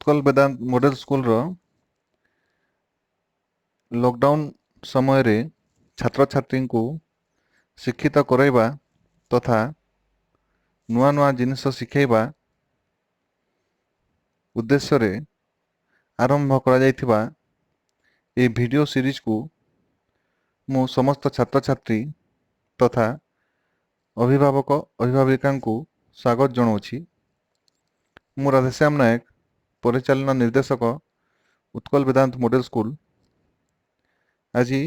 Utkal Vedanta model ସ୍କୁଲର lockdown ସମୟରେ ଛାତ୍ରଛାତ୍ରୀଙ୍କୁ ଶିକ୍ଷିତ କରାଇବା ତଥା ନୂଆ ନୂଆ ଜିନିଷ ଶିଖାଇବା ଉଦ୍ଦେଶ୍ୟରେ ଆରମ୍ଭ କରାଯାଇଥିବା ଏହି ଭିଡ଼ିଓ ସିରିଜକୁ ମୁଁ ସମସ୍ତ ଛାତ୍ରଛାତ୍ରୀ ତଥା ଅଭିଭାବକ ଅଭିଭାବିକାଙ୍କୁ ସ୍ୱାଗତ ଜଣାଉଛି। ମୁଁ ରାଧେଶ୍ୟାମ ନାୟକ, ପରିଚାଳନା ନିର୍ଦ୍ଦେଶକ, ଉତ୍କଳ ବେଦାନ୍ତ ମଡେଲ ସ୍କୁଲ। ଆଜି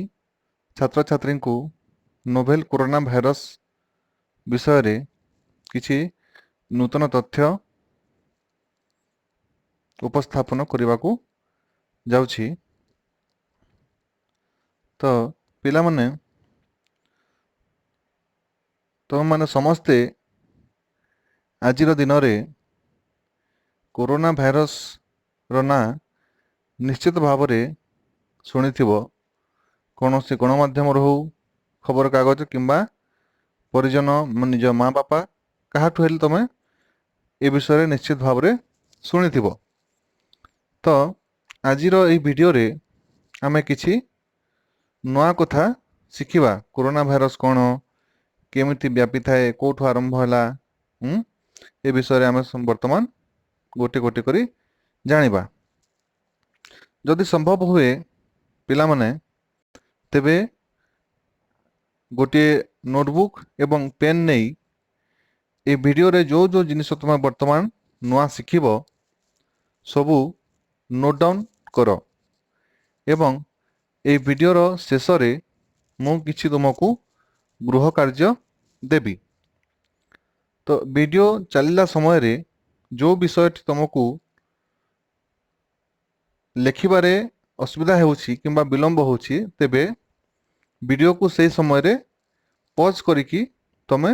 ଛାତ୍ରଛାତ୍ରୀଙ୍କୁ ନୋଭେଲ କରୋନା ଭାଇରସ ବିଷୟରେ କିଛି ନୂତନ ତଥ୍ୟ ଉପସ୍ଥାପନ କରିବାକୁ ଯାଉଛି। ତ ପିଲାମାନେ, ତୁମେମାନେ ସମସ୍ତେ ଆଜିର ଦିନରେ କରୋନା ଭାଇରସର ନାଁ ନିଶ୍ଚିତ ଭାବରେ ଶୁଣିଥିବ। କୌଣସି ଗଣମାଧ୍ୟମରୁ ହଉ, ଖବରକାଗଜ କିମ୍ବା ପରିଜନ, ନିଜ ମା ବାପା, କାହାଠୁ ହେଲେ ତୁମେ ଏ ବିଷୟରେ ନିଶ୍ଚିତ ଭାବରେ ଶୁଣିଥିବ। ତ ଆଜିର ଏଇ ଭିଡ଼ିଓରେ ଆମେ କିଛି ନୂଆ କଥା ଶିଖିବା। କରୋନା ଭାଇରସ କ'ଣ, କେମିତି ବ୍ୟାପିଥାଏ, କେଉଁଠୁ ଆରମ୍ଭ ହେଲା, ଏ ବିଷୟରେ ଆମେ ବର୍ତ୍ତମାନ ଗୋଟେ ଗୋଟେ କରି ଜାଣିବା। ଯଦି ସମ୍ଭବ ହୁଏ ପିଲାମାନେ, ତେବେ ଗୋଟିଏ ନୋଟବୁକ୍ ଏବଂ ପେନ୍ ନେଇ ଏ ଭିଡ଼ିଓରେ ଯେଉଁ ଯେଉଁ ଜିନିଷ ତୁମେ ବର୍ତ୍ତମାନ ନୂଆ ଶିଖିବ, ସବୁ ନୋଟ୍ ଡାଉନ୍ କର ଏବଂ ଏଇ ଭିଡ଼ିଓର ଶେଷରେ ମୁଁ କିଛି ତୁମକୁ ଗୃହ କାର୍ଯ୍ୟ ଦେବି। ତ ଭିଡ଼ିଓ ଚାଲିଲା ସମୟରେ ଯେଉଁ ବିଷୟଟି ତୁମକୁ ଲେଖିବାରେ ଅସୁବିଧା ହେଉଛି କିମ୍ବା ବିଳମ୍ବ ହେଉଛି, ତେବେ ଭିଡ଼ିଓକୁ ସେଇ ସମୟରେ ପଜ୍ କରିକି ତୁମେ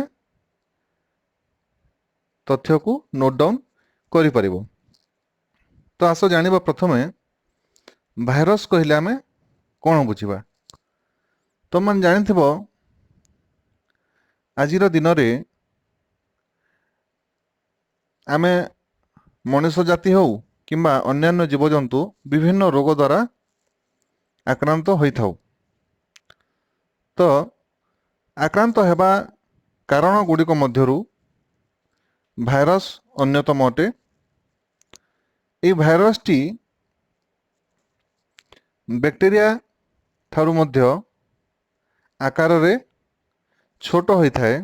ତଥ୍ୟକୁ ନୋଟ୍ ଡାଉନ୍ କରିପାରିବ। ତ ଆସ ଜାଣିବା, ପ୍ରଥମେ ଭାଇରସ କହିଲେ ଆମେ କ'ଣ ବୁଝିବା। ତୁମେମାନେ ଜାଣିଥିବ, ଆଜିର ଦିନରେ ଆମେ ମଣିଷ ଜାତି ହଉ କିମ୍ବା ଅନ୍ୟାନ୍ୟ ଜୀବଜନ୍ତୁ, ବିଭିନ୍ନ ରୋଗ ଦ୍ୱାରା ଆକ୍ରାନ୍ତ ହୋଇଥାଉ। ତ ଆକ୍ରାନ୍ତ ହେବା କାରଣ ଗୁଡ଼ିକ ମଧ୍ୟରୁ ଭାଇରସ ଅନ୍ୟତମ ଅଟେ। ଏଇ ଭାଇରସଟି ବ୍ୟାକ୍ଟେରିଆ ଠାରୁ ମଧ୍ୟ ଆକାରରେ ଛୋଟ ହୋଇଥାଏ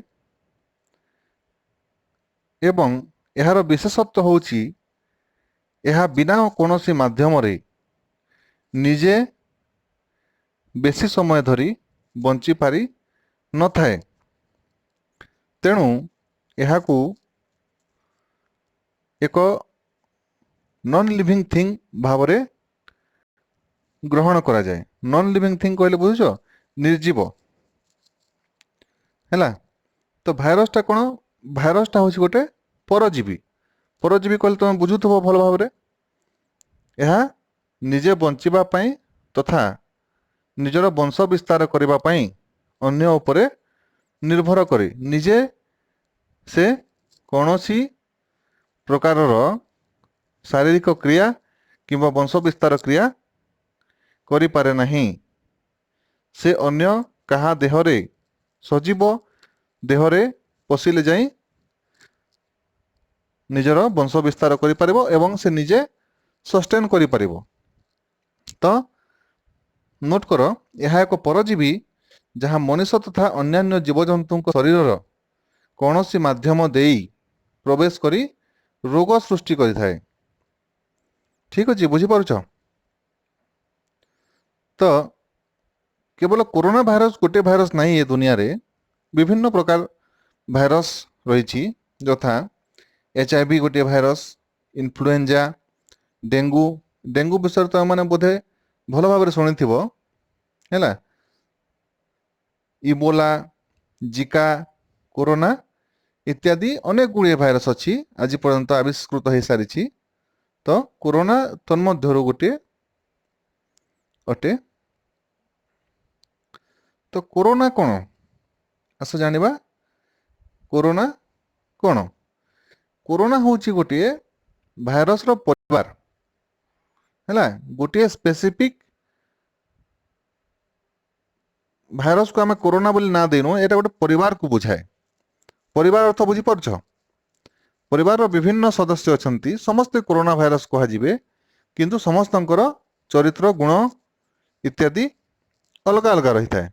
ଏବଂ ଏହାର ବିଶେଷତ୍ୱ ହେଉଛି, ଏହା ବିନା କୌଣସି ମାଧ୍ୟମରେ ନିଜେ ବେଶୀ ସମୟ ଧରି ବଞ୍ଚିପାରି ନଥାଏ। ତେଣୁ ଏହାକୁ ଏକ ନନ୍ ଲିଭିଂ ଥିଙ୍ଗ ଭାବରେ ଗ୍ରହଣ କରାଯାଏ। ନନ୍ ଲିଭିଂ ଥିଙ୍ଗ କହିଲେ ବୁଝୁଛ? ନିର୍ଜୀବ। ହେଲା ତ, ଭାଇରସଟା କ'ଣ? ଭାଇରସଟା ହେଉଛି ଗୋଟେ ପରଜୀବୀ। ପରଜୀବୀ କହିଲେ ତୁମେ ବୁଝୁଥିବ ଭଲ ଭାବରେ, ଏହା ନିଜେ ବଞ୍ଚିବା ପାଇଁ ତଥା ନିଜର ବଂଶ ବିସ୍ତାର କରିବା ପାଇଁ ଅନ୍ୟ ଉପରେ ନିର୍ଭର କରେ। ନିଜେ ସେ କୌଣସି ପ୍ରକାରର ଶାରୀରିକ କ୍ରିୟା କିମ୍ବା ବଂଶ ବିସ୍ତାର କ୍ରିୟା କରିପାରେ ନାହିଁ। ସେ ଅନ୍ୟ କାହା ଦେହରେ, ସଜୀବ ଦେହରେ ପଶିଲେ ଯାଇ ନିଜର ବଂଶ ବିସ୍ତାର କରିପାରିବ ଏବଂ ସେ ନିଜେ ସଷ୍ଟେନ୍ କରିପାରିବ। ତ ନୋଟ୍ କର, ଏହା ଏକ ପରଜୀବୀ ଯାହା ମଣିଷ ତଥା ଅନ୍ୟାନ୍ୟ ଜୀବଜନ୍ତୁଙ୍କ ଶରୀରର କୌଣସି ମାଧ୍ୟମ ଦେଇ ପ୍ରବେଶ କରି ରୋଗ ସୃଷ୍ଟି କରିଥାଏ। ଠିକ ଅଛି, ବୁଝିପାରୁଛ ତ? କେବଳ କରୋନା ଭାଇରସ ଗୋଟେ ଭାଇରସ ନାହିଁ। ଏ ଦୁନିଆରେ ବିଭିନ୍ନ ପ୍ରକାର ଭାଇରସ ରହିଛି, ଯଥା HIV ଗୋଟିଏ ଭାଇରସ, ଇନଫ୍ଲୁଏଞ୍ଜା, ଡେଙ୍ଗୁ। ଡେଙ୍ଗୁ ବିଷୟରେ ତୁମେମାନେ ବୋଧେ ଭଲ ଭାବରେ ଶୁଣିଥିବ। ହେଲା, ଇବୋଲା, ଜିକା, କରୋନା ଇତ୍ୟାଦି ଅନେକ ଗୁଡ଼ିଏ ଭାଇରସ ଅଛି, ଆଜି ପର୍ଯ୍ୟନ୍ତ ଆବିଷ୍କୃତ ହୋଇସାରିଛି। ତ କରୋନା ତନ୍ମଧ୍ୟରୁ ଗୋଟିଏ ଅଟେ। ତ କରୋନା କ'ଣ? ଆସ ଜାଣିବା କରୋନା କ'ଣ। କରୋନା ହେଉଛି ଗୋଟିଏ ଭାଇରସର ପରିବାର। ହେଲା, ଗୋଟିଏ ସ୍ପେସିଫିକ୍ ଭାଇରସକୁ ଆମେ କୋରୋନା ବୋଲି ନାଁ ଦେଇନୁ। ଏଇଟା ଗୋଟେ ପରିବାରକୁ ବୁଝାଏ। ପରିବାର ଅର୍ଥ ବୁଝିପାରୁଛ? ପରିବାରର ବିଭିନ୍ନ ସଦସ୍ୟ ଅଛନ୍ତି, ସମସ୍ତେ କୋରୋନା ଭାଇରସ କୁହାଯିବେ, କିନ୍ତୁ ସମସ୍ତଙ୍କର ଚରିତ୍ର, ଗୁଣ ଇତ୍ୟାଦି ଅଲଗା ଅଲଗା ରହିଥାଏ।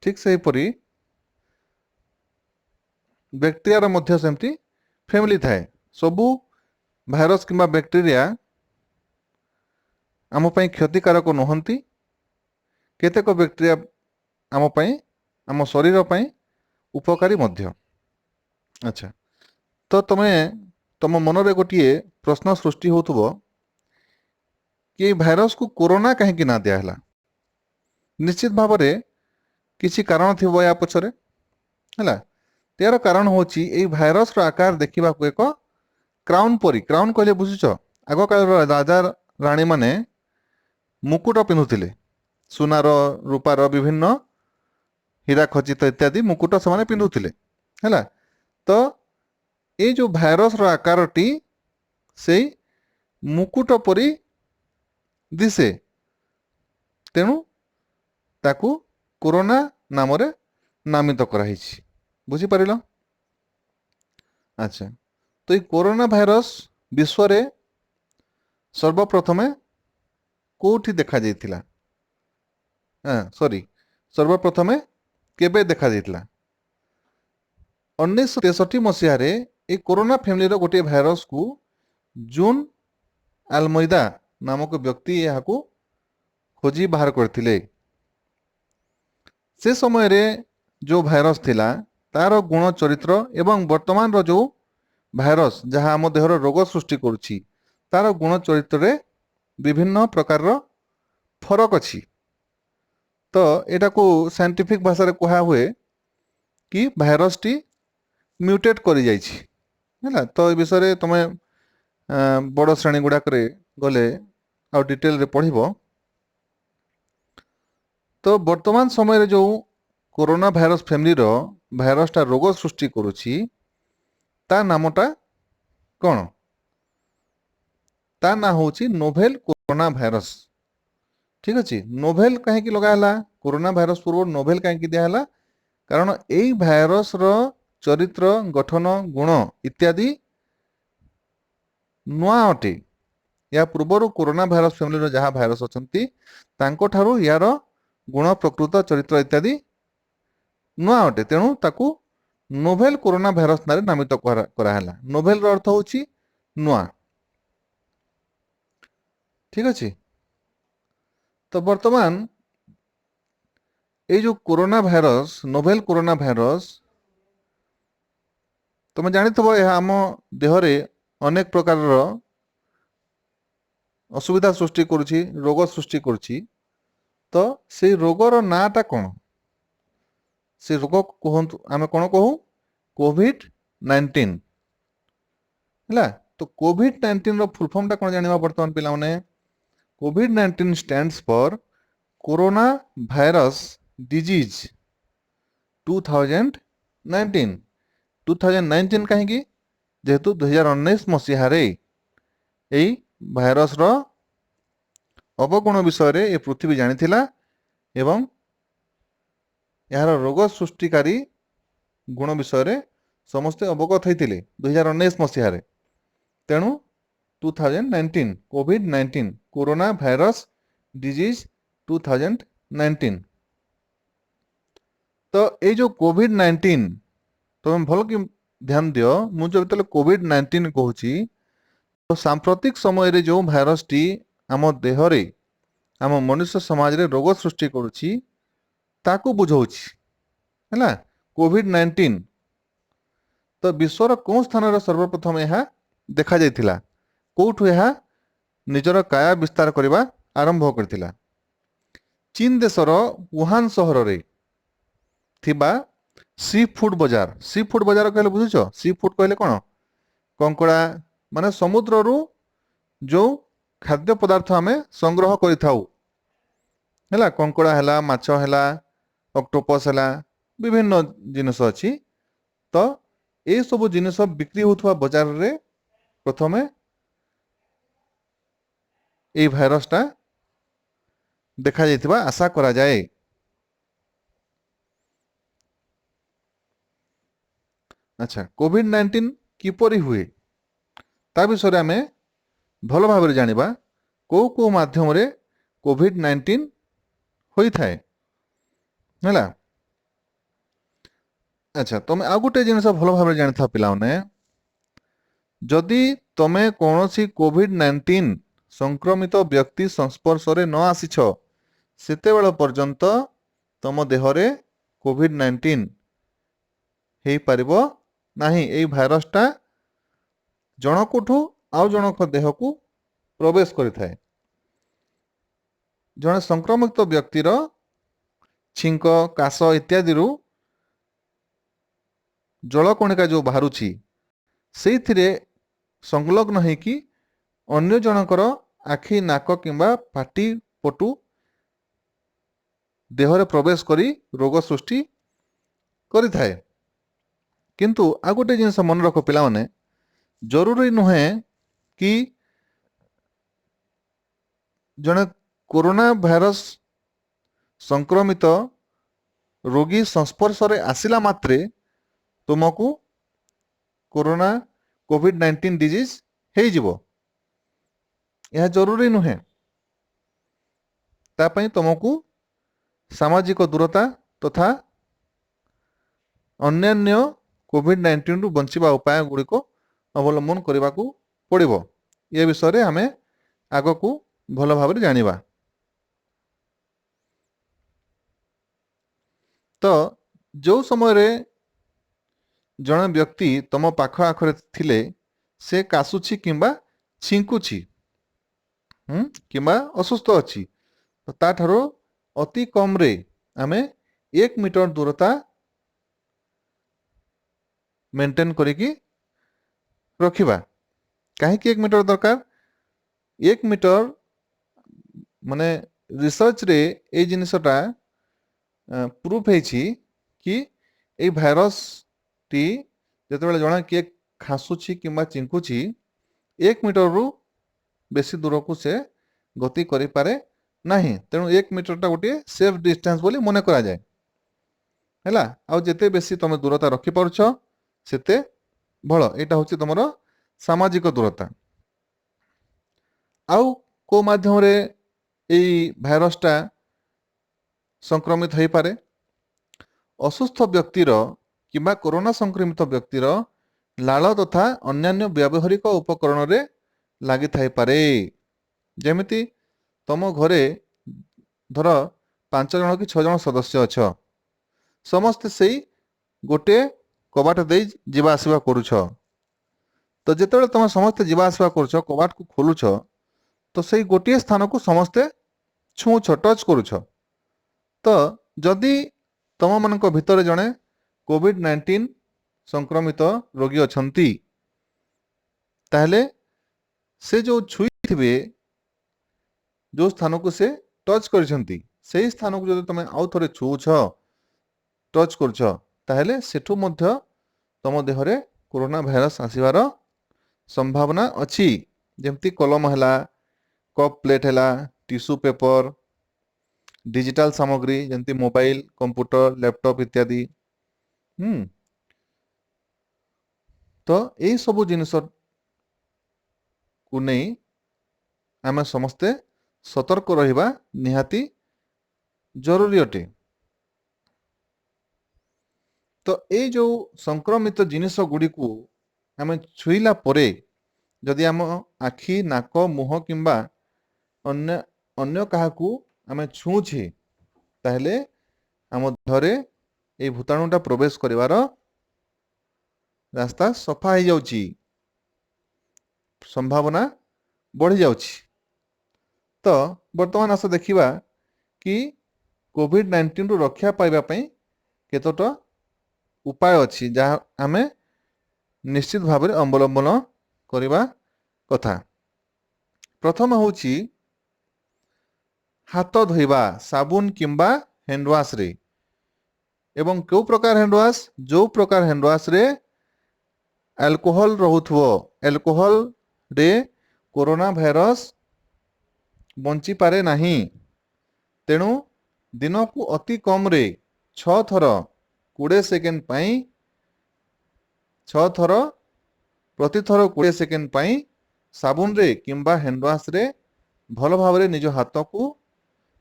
ଠିକ୍ ସେହିପରି ବ୍ୟାକ୍ଟେରିଆର ମଧ୍ୟ ସେମିତି ଫ୍ୟାମିଲି ଥାଏ। ସବୁ ଭାଇରସ କିମ୍ବା ବ୍ୟାକ୍ଟେରିଆ ଆମ ପାଇଁ କ୍ଷତିକାରକ ନୁହନ୍ତି। କେତେକ ବ୍ୟାକ୍ଟେରିଆ ଆମ ପାଇଁ, ଆମ ଶରୀର ପାଇଁ ଉପକାରୀ ମଧ୍ୟ। ଆଚ୍ଛା, ତ ତମେ ତମ ମନରେ ଗୋଟିଏ ପ୍ରଶ୍ନ ସୃଷ୍ଟି ହେଉଥିବ କି ଏଇ ଭାଇରସକୁ କୋରୋନା କାହିଁକି ନାଁ ଦିଆହେଲା? ନିଶ୍ଚିତ ଭାବରେ କିଛି କାରଣ ଥିବ ୟା ପଛରେ। ହେଲା, ଏହାର କାରଣ ହେଉଛି ଏଇ ଭାଇରସର ଆକାର ଦେଖିବାକୁ ଏକ କ୍ରାଉନ୍ ପରି। କ୍ରାଉନ୍ କହିଲେ ବୁଝୁଛ? ଆଗକାଳର ରାଜା ରାଣୀମାନେ ମୁକୁଟ ପିନ୍ଧୁଥିଲେ, ସୁନାର, ରୂପାର, ବିଭିନ୍ନ ହୀରା ଖଚିତ ଇତ୍ୟାଦି ମୁକୁଟ ସେମାନେ ପିନ୍ଧୁଥିଲେ। ହେଲା, ତ ଏଇ ଯେଉଁ ଭାଇରସର ଆକାରଟି ସେଇ ମୁକୁଟ ପରି ଦିଶେ, ତେଣୁ ତାକୁ କୋରୋନା ନାମରେ ନାମିତ କରାହେଇଛି। ବୁଝିପାରିଲ? ଆଚ୍ଛା, ତ ଏଇ କୋରୋନା ଭାଇରସ ବିଶ୍ୱରେ ସର୍ବପ୍ରଥମେ କୋଉଠି ଦେଖାଯାଇଥିଲା? ହଁ, ସରି, ସର୍ବପ୍ରଥମେ କେବେ ଦେଖାଯାଇଥିଲା? 1963 ମସିହାରେ ଏଇ କୋରୋନା ଫ୍ୟାମିଲିର ଗୋଟିଏ ଭାଇରସକୁ ଜୁନ୍ ଆଲମୈଦା ନାମକ ବ୍ୟକ୍ତି ଏହାକୁ ଖୋଜି ବାହାର କରିଥିଲେ। ସେ ସମୟରେ ଯେଉଁ ଭାଇରସ ଥିଲା, ତାର ଗୁଣ, ଚରିତ୍ର ଏବଂ ବର୍ତ୍ତମାନର ଯେଉଁ ଭାଇରସ ଯାହା ଆମ ଦେହର ରୋଗ ସୃଷ୍ଟି କରୁଛି, ତାର ଗୁଣ ଚରିତ୍ରରେ ବିଭିନ୍ନ ପ୍ରକାରର ଫରକ ଅଛି। ତ ଏଟାକୁ ସାଇଣ୍ଟିଫିକ୍ ଭାଷାରେ କୁହା ହୁଏ କି ଭାଇରସଟି ମ୍ୟୁଟେଟ୍ କରିଯାଇଛି। ହେଲା, ତ ଏ ବିଷୟରେ ତୁମେ ବଡ଼ ଶ୍ରେଣୀ ଗୁଡ଼ାକରେ ଗଲେ ଆଉ ଡିଟେଲରେ ପଢ଼ିବ। ତ ବର୍ତ୍ତମାନ ସମୟରେ ଯେଉଁ କୋରୋନା ଭାଇରସ ଫ୍ୟାମିଲିର ଭାଇରସଟା ରୋଗ ସୃଷ୍ଟି କରୁଛି, ତା ନାମଟା କ'ଣ? ତା ନାଁ ହେଉଛି ନୋଭେଲ କୋରୋନା ଭାଇରସ। ଠିକ ଅଛି। ନୋଭେଲ କାହିଁକି ଲଗା ହେଲା? କୋରୋନା ଭାଇରସ ପୂର୍ବରୁ ନୋଭେଲ କାହିଁକି ଦିଆହେଲା? କାରଣ ଏଇ ଭାଇରସର ଚରିତ୍ର, ଗଠନ, ଗୁଣ ଇତ୍ୟାଦି ନୂଆ ଅଟେ। ୟା ପୂର୍ବରୁ କୋରୋନା ଭାଇରସ ଫ୍ୟାମିଲିର ଯାହା ଭାଇରସ ଅଛନ୍ତି, ତାଙ୍କଠାରୁ ୟାର ଗୁଣ, ପ୍ରକୃତ, ଚରିତ୍ର ଇତ୍ୟାଦି ନୂଆ ଅଟେ। ତେଣୁ ତାକୁ ନୋଭେଲ କୋରୋନା ଭାଇରସ ନାଁରେ ନାମିତ କରାହେଲା। ନୋଭେଲର ଅର୍ଥ ହେଉଛି ନୂଆ। ଠିକ ଅଛି। ତ ବର୍ତ୍ତମାନ ଏଇ ଯେଉଁ corona virus, novel corona virus, ତମେ ଜାଣିଥିବ, ଏହା ଆମ ଦେହରେ ଅନେକ ପ୍ରକାରର ଅସୁବିଧା ସୃଷ୍ଟି କରୁଛି, ରୋଗ ସୃଷ୍ଟି କରୁଛି। ତ ସେଇ ରୋଗର ନାଁଟା କ'ଣ? ସେ ରୋଗ କୁହନ୍ତୁ ଆମେ କ'ଣ କହୁ? କୋଭିଡ-19। ହେଲା, ତ କୋଭିଡ-19ର ଫୁଲ୍ ଫର୍ମଟା କ'ଣ ଜାଣିବା ବର୍ତ୍ତମାନ ପିଲାମାନେ। COVID-19 stands for corona virus disease 2019। 2019 କାହିଁକି? ଯେହେତୁ 2019 ମସିହାରେ ଏଇ ଭାଇରସର ଅବଗୁଣ ବିଷୟରେ ଏ ପୃଥିବୀ ଜାଣିଥିଲା ଏବଂ ଏହାର ରୋଗ ସୃଷ୍ଟିକାରୀ ଗୁଣ ବିଷୟରେ ସମସ୍ତେ ଅବଗତ ହେଇଥିଲେ 2019 ମସିହାରେ। ତେଣୁ 2019, COVID-19, corona virus disease 2019। ତ ଏଇ ଯେଉଁ କୋଭିଡ-19, ତମେ ଭଲ କି ଧ୍ୟାନ ଦିଅ, ମୁଁ ଯେତେବେଳେ କୋଭିଡ-19 କହୁଛି, ତ ସାମ୍ପ୍ରତିକ ସମୟରେ ଯେଉଁ ଭାଇରସଟି ଆମ ଦେହରେ, ଆମ ମନୁଷ୍ୟ ସମାଜରେ ରୋଗ ସୃଷ୍ଟି କରୁଛି, ତାକୁ ବୁଝଉଛି। ହେଲା, କୋଭିଡ-19। ତ ବିଶ୍ୱର କେଉଁ ସ୍ଥାନରେ ସର୍ବପ୍ରଥମେ ଏହା ଦେଖାଯାଇଥିଲା? କେଉଁଠୁ ଏହା ନିଜର କାୟା ବିସ୍ତାର କରିବା ଆରମ୍ଭ କରିଥିଲା? ଚୀନ ଦେଶର ଉହାନ ସହରରେ ଥିବା ସି ଫୁଡ୍ ବଜାର। ସି ଫୁଡ୍ ବଜାର କହିଲେ ବୁଝୁଛ? ସି ଫୁଡ୍ କହିଲେ କ'ଣ? କଙ୍କଡ଼ା, ମାନେ ସମୁଦ୍ରରୁ ଯେଉଁ ଖାଦ୍ୟ ପଦାର୍ଥ ଆମେ ସଂଗ୍ରହ କରିଥାଉ। ହେଲା, କଙ୍କଡ଼ା ହେଲା, ମାଛ ହେଲା, ଅକ୍ଟୋପସ୍ ହେଲା, ବିଭିନ୍ନ ଜିନିଷ ଅଛି। ତ ଏସବୁ ଜିନିଷ ବିକ୍ରି ହେଉଥିବା ବଜାରରେ ପ୍ରଥମେ ଏଇ ଭାଇରସଟା ଦେଖାଯାଇଥିବା ଆଶା କରାଯାଏ। ଆଚ୍ଛା, କୋଭିଡ-19 କିପରି ହୁଏ ତା ବିଷୟରେ ଆମେ ଭଲ ଭାବରେ ଜାଣିବା। କେଉଁ କେଉଁ ମାଧ୍ୟମରେ କୋଭିଡ-19 ହୋଇଥାଏ, ହେଲା। ଆଚ୍ଛା, ତମେ ଆଉ ଗୋଟେ ଜିନିଷ ଭଲ ଭାବରେ ଜାଣିଥାଅ ପିଲାମାନେ, ଯଦି ତମେ କୌଣସି କୋଭିଡ-19 ସଂକ୍ରମିତ ବ୍ୟକ୍ତି ସଂସ୍ପର୍ଶରେ ନ ଆସିଛ, ସେତେବେଳ ପର୍ଯ୍ୟନ୍ତ ତମ ଦେହରେ କୋଭିଡ-19 ହେଇପାରିବ ନାହିଁ। ଏଇ ଭାଇରସଟା ଜଣକଠୁ ଆଉ ଜଣଙ୍କ ଦେହକୁ ପ୍ରବେଶ କରିଥାଏ। ଜଣେ ସଂକ୍ରମିତ ବ୍ୟକ୍ତିର ଛିଙ୍କ, କାଶ ଇତ୍ୟାଦିରୁ ଜଳକଣିକା ଯେଉଁ ବାହାରୁଛି, ସେଇଥିରେ ସଂଲଗ୍ନ ହେଇକି ଅନ୍ୟ ଜଣଙ୍କର ଆଖି, ନାକ କିମ୍ବା ପାଟି ପଟୁ ଦେହରେ ପ୍ରବେଶ କରି ରୋଗ ସୃଷ୍ଟି କରିଥାଏ। କିନ୍ତୁ ଆଉ ଗୋଟେ ଜିନିଷ ମନେ ରଖ ପିଲାମାନେ, ଜରୁରୀ ନୁହେଁ କି ଜଣେ କୋରୋନା ଭାଇରସ ସଂକ୍ରମିତ ରୋଗୀ ସଂସ୍ପର୍ଶରେ ଆସିଲା ମାତ୍ରେ ତୁମକୁ କୋରୋନା କୋଭିଡ-19 ଡିଜିଜ୍ ହେଇଯିବ। ଏହା ଜରୁରୀ ନୁହେଁ। ତା ପାଇଁ ତୁମକୁ ସାମାଜିକ ଦୂରତା ତଥା ଅନ୍ୟାନ୍ୟ କୋଭିଡ-19ରୁ ବଞ୍ଚିବା ଉପାୟ ଗୁଡ଼ିକ ଅବଲମ୍ବନ କରିବାକୁ ପଡ଼ିବ। ଏ ବିଷୟରେ ଆମେ ଆଗକୁ ଭଲ ଭାବରେ ଜାଣିବା। ତ ଯେଉଁ ସମୟରେ ଜଣେ ବ୍ୟକ୍ତି ତୁମ ପାଖ ଆଖରେ ଥିଲେ ସେ କାଶୁଛି କିମ୍ବା ଛିଙ୍କୁଛି କିମ୍ବା ଅସୁସ୍ଥ ଅଛି, ତ ତାଠାରୁ ଅତି କମ୍ରେ ଆମେ 1 ମିଟର ଦୂରତା ମେଣ୍ଟେନ୍ କରିକି ରଖିବା। କାହିଁକି 1 ମିଟର ଦରକାର? 1 ମିଟର ମାନେ ରିସର୍ଚ୍ଚରେ ଏଇ ଜିନିଷଟା ପ୍ରୁଫ୍ ହେଇଛି କି ଏଇ ଭାଇରସଟି ଯେତେବେଳେ ଜଣେ କିଏ ଖାସୁଛି କିମ୍ବା ଚିଙ୍କୁଛି, 1 ମିଟରରୁ ବେଶୀ ଦୂରକୁ ସେ ଗତି କରିପାରେ ନାହିଁ। ତେଣୁ 1 ମିଟରଟା ଗୋଟିଏ ସେଫ୍ ଡିଷ୍ଟାନ୍ସ ବୋଲି ମନେ କରାଯାଏ, ହେଲା। ଆଉ ଯେତେ ବେଶୀ ତମେ ଦୂରତା ରଖିପାରୁଛ ସେତେ ଭଲ। ଏଇଟା ହେଉଛି ତମର ସାମାଜିକ ଦୂରତା। ଆଉ କେଉଁ ମାଧ୍ୟମରେ ଏଇ ଭାଇରସଟା ସଂକ୍ରମିତ ହେଇପାରେ? ଅସୁସ୍ଥ ବ୍ୟକ୍ତିର କିମ୍ବା କରୋନା ସଂକ୍ରମିତ ବ୍ୟକ୍ତିର ଲାଳ ତଥା ଅନ୍ୟାନ୍ୟ ବ୍ୟବହାରିକ ଉପକରଣରେ ଲାଗିଥାଇପାରେ। ଯେମିତି ତମ ଘରେ ଧର 5 ଜଣ କି 6 ଜଣ ସଦସ୍ୟ ଅଛ, ସମସ୍ତେ ସେଇ ଗୋଟିଏ କବାଟ ଦେଇ ଯିବା ଆସିବା କରୁଛ। ତ ଯେତେବେଳେ ତମେ ସମସ୍ତେ ଯିବା ଆସିବା କରୁଛ, କବାଟକୁ ଖୋଲୁଛ, ତ ସେଇ ଗୋଟିଏ ସ୍ଥାନକୁ ସମସ୍ତେ ଛୁଉଁଛ, ଟଚ୍ କରୁଛ। ତ ଯଦି ତମମାନଙ୍କ ଭିତରେ ଜଣେ କୋଭିଡ-19 ସଂକ୍ରମିତ ରୋଗୀ ଅଛନ୍ତି, ତାହେଲେ ସେ ଯେଉଁ ଛୁଇଁଥିବେ, ଯେଉଁ ସ୍ଥାନକୁ ସେ ଟଚ୍ କରିଛନ୍ତି, ସେଇ ସ୍ଥାନକୁ ଯଦି ତମେ ଆଉ ଥରେ ଛୁଉଁଛ, ଟଚ୍ କରୁଛ, ତାହେଲେ ସେଠୁ ମଧ୍ୟ ତମ ଦେହରେ କରୋନା ଭାଇରସ ଆସିବାର ସମ୍ଭାବନା ଅଛି। ଯେମିତି କଲମ ହେଲା, କପ୍ ପ୍ଲେଟ୍ ହେଲା, ଟିସୁ ପେପର, ଡିଜିଟାଲ ସାମଗ୍ରୀ ଯେମିତି ମୋବାଇଲ, କମ୍ପ୍ୟୁଟର, ଲ୍ୟାପଟପ୍ ଇତ୍ୟାଦି। ତ ଏଇସବୁ ଜିନିଷକୁ ନେଇ ଆମେ ସମସ୍ତେ ସତର୍କ ରହିବା ନିହାତି ଜରୁରୀ ଅଟେ। ତ ଏଇ ଯେଉଁ ସଂକ୍ରମିତ ଜିନିଷ ଗୁଡ଼ିକୁ ଆମେ ଛୁଇଁଲା ପରେ ଯଦି ଆମ ଆଖି, ନାକ, ମୁହଁ କିମ୍ବା ଅନ୍ୟ କାହାକୁ ଆମେ ଛୁଉଁଛେ, ତାହେଲେ ଆମ ଦେହରେ ଏଇ ଭୂତାଣୁଟା ପ୍ରବେଶ କରିବାର ରାସ୍ତା ସଫା ହେଇଯାଉଛି, ସମ୍ଭାବନା ବଢ଼ିଯାଉଛି। ତ ବର୍ତ୍ତମାନ ଆସ ଦେଖିବା କି କୋଭିଡ-19ରୁ ରକ୍ଷା ପାଇବା ପାଇଁ କେତୋଟା ଉପାୟ ଅଛି ଯାହା ଆମେ ନିଶ୍ଚିତ ଭାବରେ ଅବଲମ୍ବନ କରିବା କଥା। ପ୍ରଥମ ହେଉଛି ହାତ ଧୋଇବା ସାବୁନ କିମ୍ବା ହ୍ୟାଣ୍ଡୱାଶରେ। ଏବଂ କେଉଁ ପ୍ରକାର ହ୍ୟାଣ୍ଡୱାଶ? ଯେଉଁ ପ୍ରକାର ହ୍ୟାଣ୍ଡୱାଶରେ ଆଲକୋହଲ ରହୁଥିବ, ଆଲକୋହଲରେ କରୋନା ଭାଇରସ ବଞ୍ଚିପାରେ ନାହିଁ। ତେଣୁ ଦିନକୁ ଅତି କମରେ 6 ଥର 20 ସେକେଣ୍ଡ ପାଇଁ, 6 ଥର, ପ୍ରତିଥର 20 ସେକେଣ୍ଡ ପାଇଁ ସାବୁନରେ କିମ୍ବା ହ୍ୟାଣ୍ଡୱାଶରେ ଭଲ ଭାବରେ ନିଜ ହାତକୁ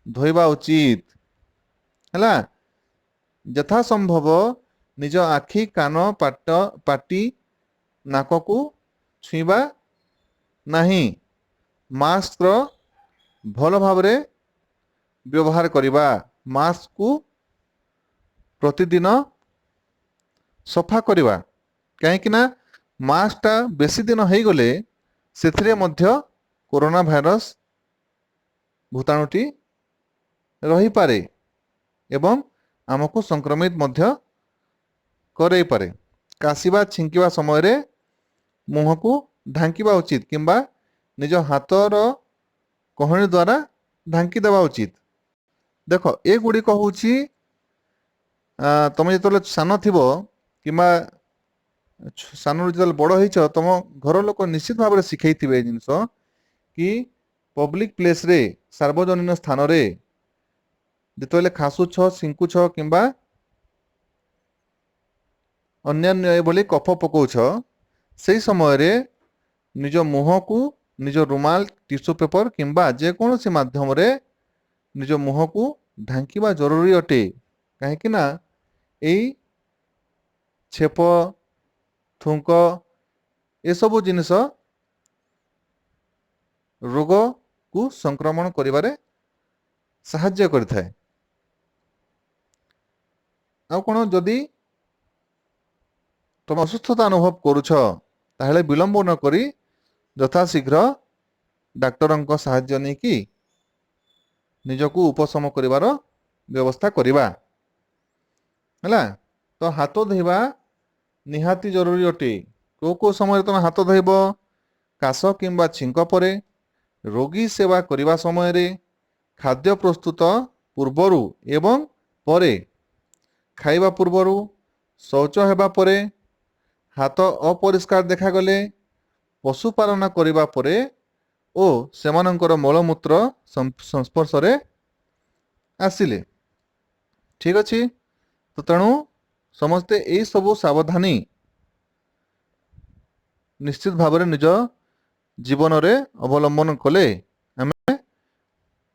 ଧୋଇବା ଉଚିତ। ହେଲା? ଯଥା ସମ୍ଭବ ନିଜ ଆଖି, କାନ, ପାଟି, ନାକକୁ ଛୁଇଁବା ନାହିଁ। ମାସ୍କର ଭଲ ଭାବରେ ବ୍ୟବହାର କରିବା। ମାସ୍କକୁ ପ୍ରତିଦିନ ସଫା କରିବା, କାହିଁକି ନା ମାସ୍କଟା ବେଶୀ ଦିନ ହେଇଗଲେ ସେଥିରେ ମଧ୍ୟ କରୋନା ଭାଇରସ ଭୂତାଣୁଟି ରହିପାରେ ଏବଂ ଆମକୁ ସଂକ୍ରମିତ ମଧ୍ୟ କରେଇପାରେ। କାଶିବା, ଛିଙ୍କିବା ସମୟରେ ମୁହଁକୁ ଢାଙ୍କିବା ଉଚିତ କିମ୍ବା ନିଜ ହାତର କହଣି ଦ୍ୱାରା ଢାଙ୍କି ଦେବା ଉଚିତ। ଦେଖ, ଏଗୁଡ଼ିକ ହେଉଛି ତମେ ଯେତେବେଳେ ସାନ ଥିବ କିମ୍ବା ସାନରୁ ଯେତେବେଳେ ବଡ଼ ହେଇଛ, ତମ ଘର ଲୋକ ନିଶ୍ଚିତ ଭାବରେ ଶିଖେଇଥିବେ ଏ ଜିନିଷ କି ପବ୍ଲିକ ପ୍ଲେସରେ, ସାର୍ବଜନୀନ ସ୍ଥାନରେ ଯେତେବେଳେ ଖାସୁଛ, ଛିଙ୍କୁଛ କିମ୍ବା ଅନ୍ୟାନ୍ୟ ଏଭଳି କଫ ପକଉଛ, ସେଇ ସମୟରେ ନିଜ ମୁହଁକୁ ନିଜ ରୁମାଲ, ଟିସୁ ପେପର କିମ୍ବା ଯେକୌଣସି ମାଧ୍ୟମରେ ନିଜ ମୁହଁକୁ ଢାଙ୍କିବା ଜରୁରୀ ଅଟେ। କାହିଁକି ନା ଏଇ ଛେପ, ଥୁଙ୍କ ଏସବୁ ଜିନିଷ ରୋଗକୁ ସଂକ୍ରମଣ କରିବାରେ ସାହାଯ୍ୟ କରିଥାଏ। ଆଉ କ'ଣ? ଯଦି ତମେ ଅସୁସ୍ଥତା ଅନୁଭବ କରୁଛ, ତାହେଲେ ବିଳମ୍ବ ନ କରି ଯଥାଶୀଘ୍ର ଡାକ୍ତରଙ୍କ ସାହାଯ୍ୟ ନେଇକି ନିଜକୁ ଉପଶମ କରିବାର ବ୍ୟବସ୍ଥା କରିବା। ହେଲା ତ? ହାତ ଧୋଇବା ନିହାତି ଜରୁରୀ ଅଟେ। କେଉଁ କେଉଁ ସମୟରେ ତମେ ହାତ ଧୋଇବ? କାଶ କିମ୍ବା ଛିଙ୍କ ପରେ, ରୋଗୀ ସେବା କରିବା ସମୟରେ, ଖାଦ୍ୟ ପ୍ରସ୍ତୁତ ପୂର୍ବରୁ ଏବଂ ପରେ, ଖାଇବା ପୂର୍ବରୁ, ଶୌଚ ହେବା ପରେ, ହାତ ଅପରିଷ୍କାର ଦେଖାଗଲେ, ପଶୁପାଳନ କରିବା ପରେ ଓ ସେମାନଙ୍କର ମଳମୂତ୍ର ସଂସ୍ପର୍ଶରେ ଆସିଲେ। ଠିକ ଅଛି ତ? ତେଣୁ ସମସ୍ତେ ଏଇ ସବୁ ସାବଧାନୀ ନିଶ୍ଚିତ ଭାବରେ ନିଜ ଜୀବନରେ ଅବଲମ୍ବନ କଲେ ଆମେ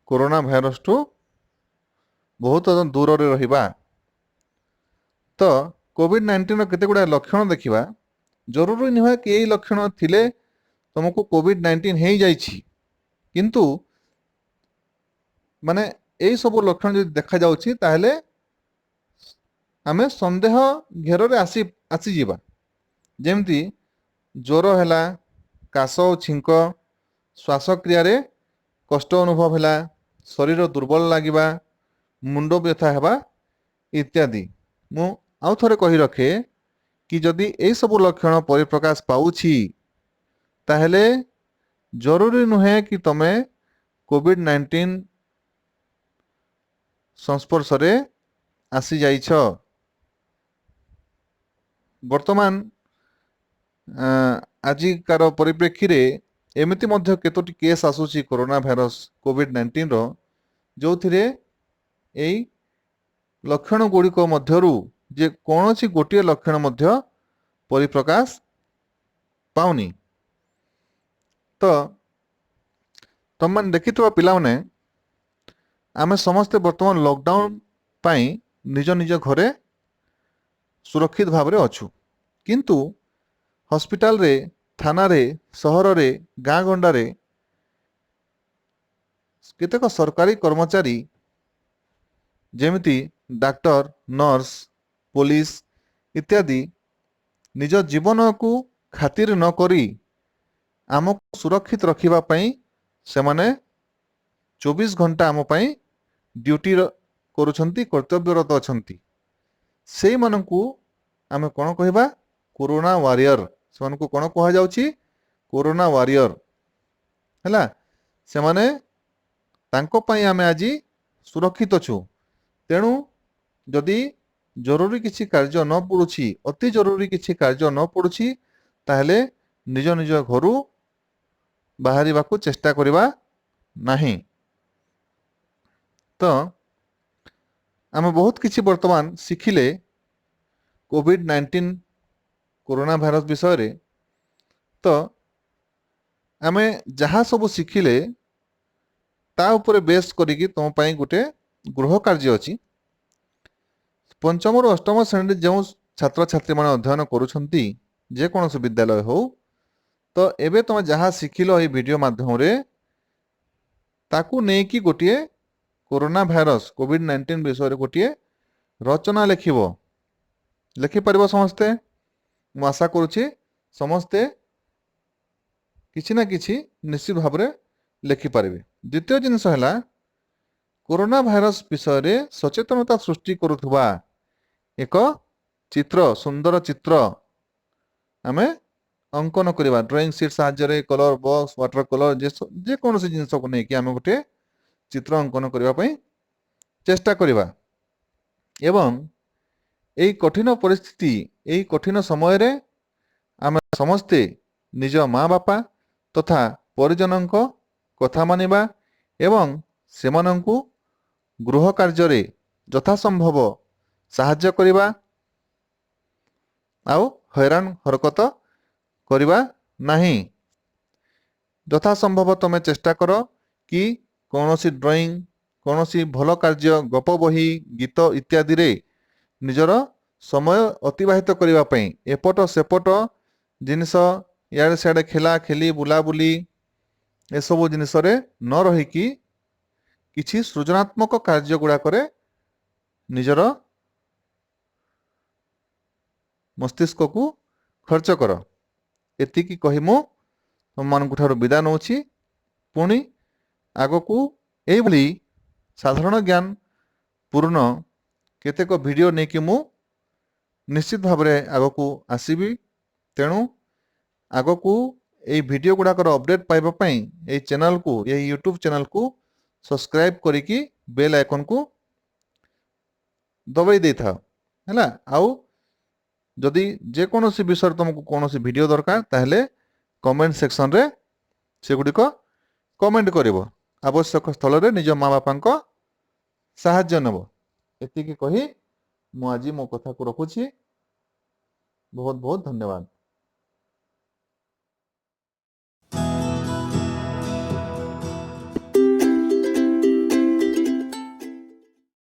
କରୋନା ଭାଇରସଠୁ ବହୁତ ଦୂରରେ ରହିବା। ତ କୋଭିଡ 19ର କେତେ ଗୁଡ଼ାଏ ଲକ୍ଷଣ ଦେଖିବା। ଜରୁରୀ ନୁହେଁ କି ଏଇ ଲକ୍ଷଣ ଥିଲେ ତୁମକୁ କୋଭିଡ 19 ହେଇଯାଇଛି। କିନ୍ତୁ ମାନେ ଏଇ ସବୁ ଲକ୍ଷଣ ଯଦି ଦେଖାଯାଉଛି, ତାହେଲେ ଆମେ ସନ୍ଦେହ ଘେରରେ ଆସିଯିବା। ଯେମିତି ଜ୍ୱର ହେଲା, କାଶ ଓ ଛିଙ୍କ, ଶ୍ୱାସକ୍ରିୟାରେ କଷ୍ଟ ଅନୁଭବ ହେଲା, ଶରୀର ଦୁର୍ବଳ ଲାଗିବା, ମୁଣ୍ଡ ବ୍ୟଥା ହେବା ଇତ୍ୟାଦି। ମୁଁ ଆଉ ଥରେ କହି ରଖେ କି ଯଦି ଏଇସବୁ ଲକ୍ଷଣ ପରିପ୍ରକାଶ ପାଉଛି, ତାହେଲେ ଜରୁରୀ ନୁହେଁ କି ତମେ କୋଭିଡ 19 ସଂସ୍ପର୍ଶରେ ଆସିଯାଇଛ। ବର୍ତ୍ତମାନ ଆଜିକାର ପରିପ୍ରେକ୍ଷୀରେ ଏମିତି ମଧ୍ୟ କେତୋଟି କେସ୍ ଆସୁଛି କରୋନା ଭାଇରସ, କୋଭିଡ 19ର, ଯେଉଁଥିରେ ଏଇ ଲକ୍ଷଣ ଗୁଡ଼ିକ ମଧ୍ୟରୁ ଯେ କୌଣସି ଗୋଟିଏ ଲକ୍ଷଣ ମଧ୍ୟ ପରିପ୍ରକାଶ ପାଉନି। ତ ତମମାନେ ଦେଖିଥିବ ପିଲାମାନେ, ଆମେ ସମସ୍ତେ ବର୍ତ୍ତମାନ ଲକଡାଉନ ପାଇଁ ନିଜ ନିଜ ଘରେ ସୁରକ୍ଷିତ ଭାବରେ ଅଛୁ। କିନ୍ତୁ ହସ୍ପିଟାଲରେ, ଥାନାରେ, ସହରରେ, ଗାଁ ଗଣ୍ଡାରେ କେତେକ ସରକାରୀ କର୍ମଚାରୀ, ଯେମିତି ଡାକ୍ତର, ନର୍ସ, ପୋଲିସ ଇତ୍ୟାଦି, ନିଜ ଜୀବନକୁ ଖାତିର ନ କରି ଆମକୁ ସୁରକ୍ଷିତ ରଖିବା ପାଇଁ ସେମାନେ 24 ଘଣ୍ଟା ଆମ ପାଇଁ ଡ୍ୟୁଟି କରୁଛନ୍ତି, କର୍ତ୍ତବ୍ୟରତ ଅଛନ୍ତି। ସେଇମାନଙ୍କୁ ଆମେ କ'ଣ କହିବା? Corona warrior. ସେମାନଙ୍କୁ କ'ଣ କୁହାଯାଉଛି? Corona warrior. ହେଲା? ସେମାନେ, ତାଙ୍କ ପାଇଁ ଆମେ ଆଜି ସୁରକ୍ଷିତ ଅଛୁ। ତେଣୁ ଯଦି ଜରୁରୀ କିଛି କାର୍ଯ୍ୟ ନ ପଡ଼ୁଛି, ଅତି ଜରୁରୀ କିଛି କାର୍ଯ୍ୟ ନ ପଡ଼ୁଛି, ତାହେଲେ ନିଜ ନିଜ ଘରୁ ବାହାରିବାକୁ ଚେଷ୍ଟା କରିବା ନାହିଁ। ତ ଆମେ ବହୁତ କିଛି ବର୍ତ୍ତମାନ ଶିଖିଲେ କୋଭିଡ-19 କରୋନା ଭାଇରସ ବିଷୟରେ। ତ ଆମେ ଯାହା ସବୁ ଶିଖିଲେ, ତା ଉପରେ ବେସ୍ କରିକି ତୁମ ପାଇଁ ଗୋଟେ ଗୃହ କାର୍ଯ୍ୟ ଅଛି। ପଞ୍ଚମରୁ ଅଷ୍ଟମ ଶ୍ରେଣୀରେ ଯେଉଁ ଛାତ୍ରଛାତ୍ରୀମାନେ ଅଧ୍ୟୟନ କରୁଛନ୍ତି, ଯେକୌଣସି ବିଦ୍ୟାଳୟ ହଉ, ତ ଏବେ ତୁମେ ଯାହା ଶିଖିଲ ଏଇ ଭିଡ଼ିଓ ମାଧ୍ୟମରେ, ତାକୁ ନେଇକି ଗୋଟିଏ କରୋନା ଭାଇରସ କୋଭିଡ-19 ବିଷୟରେ ଗୋଟିଏ ରଚନା ଲେଖିବ। ଲେଖିପାରିବ ସମସ୍ତେ? ମୁଁ ଆଶା କରୁଛି ସମସ୍ତେ କିଛି ନା କିଛି ନିଶ୍ଚିତ ଭାବରେ ଲେଖିପାରିବେ। ଦ୍ୱିତୀୟ ଜିନିଷ ହେଲା, କରୋନା ଭାଇରସ ବିଷୟରେ ସଚେତନତା ସୃଷ୍ଟି କରୁଥିବା ଏକ ଚିତ୍ର, ସୁନ୍ଦର ଚିତ୍ର ଆମେ ଅଙ୍କନ କରିବା। ଡ୍ରଇଂ ସିଟ୍ ସାହାଯ୍ୟରେ, କଲର ବକ୍ସ, ୱାଟର କଲର, ଯେକୌଣସି ଜିନିଷକୁ ନେଇକି ଆମେ ଗୋଟିଏ ଚିତ୍ର ଅଙ୍କନ କରିବା ପାଇଁ ଚେଷ୍ଟା କରିବା ଏବଂ ଏଇ କଠିନ ପରିସ୍ଥିତି, ଏଇ କଠିନ ସମୟରେ ଆମେ ସମସ୍ତେ ନିଜ ମା ବାପା ତଥା ପରିଜନଙ୍କ କଥା ମାନିବା ଏବଂ ସେମାନଙ୍କୁ ଗୃହ କାର୍ଯ୍ୟରେ ଯଥାସମ୍ଭବ ସାହାଯ୍ୟ କରିବା ଆଉ ହଇରାଣ ହରକତ କରିବା ନାହିଁ। ଯଥାସମ୍ଭବ ତମେ ଚେଷ୍ଟା କର କି କୌଣସି ଡ୍ରଇଂ, କୌଣସି ଭଲ କାର୍ଯ୍ୟ, ଗପ ବହି, ଗୀତ ଇତ୍ୟାଦିରେ ନିଜର ସମୟ ଅତିବାହିତ କରିବା ପାଇଁ। ଏପଟ ସେପଟ ଜିନିଷ, ଇଆଡ଼େ ସିଆଡ଼େ ଖେଲା ଖେଲି, ବୁଲାବୁଲି, ଏସବୁ ଜିନିଷରେ ନ ରହିକି କିଛି ସୃଜନାତ୍ମକ କାର୍ଯ୍ୟ ଗୁଡ଼ାକରେ ନିଜର ମସ୍ତିଷ୍କକୁ ଖର୍ଚ୍ଚ କର। ଏତିକି କହି ମୁଁ ତୁମମାନଙ୍କ ଠାରୁ ବିଦା ନେଉଛି। ପୁଣି ଆଗକୁ ଏଇଭଳି ସାଧାରଣ ଜ୍ଞାନ ପୂର୍ଣ୍ଣ କେତେକ ଭିଡ଼ିଓ ନେଇକି ମୁଁ ନିଶ୍ଚିତ ଭାବରେ ଆଗକୁ ଆସିବି। ତେଣୁ ଆଗକୁ ଏଇ ଭିଡ଼ିଓ ଗୁଡ଼ାକର ଅପଡ଼େଟ୍ ପାଇବା ପାଇଁ ଏଇ ଚ୍ୟାନେଲକୁ, ଏଇ ୟୁଟ୍ୟୁବ୍ ଚ୍ୟାନେଲକୁ ସବସ୍କ୍ରାଇବ୍ କରିକି ବେଲ୍ ଆଇକନ୍କୁ ଦବାଇ ଦେଇଥାଅ। ହେଲା? ଆଉ ଯଦି ଯେକୌଣସି ବିଷୟରେ ତୁମକୁ କୌଣସି ଭିଡ଼ିଓ ଦରକାର, ତାହେଲେ କମେଣ୍ଟ ସେକ୍ସନରେ ସେଗୁଡ଼ିକ କମେଣ୍ଟ କରିବ। ଆବଶ୍ୟକ ସ୍ଥଳରେ ନିଜ ମା ବାପାଙ୍କ ସାହାଯ୍ୟ ନେବ। ଏତିକି କହି ମୁଁ ଆଜି ମୋ କଥାକୁ ରଖୁଛି। ବହୁତ ବହୁତ ଧନ୍ୟବାଦ।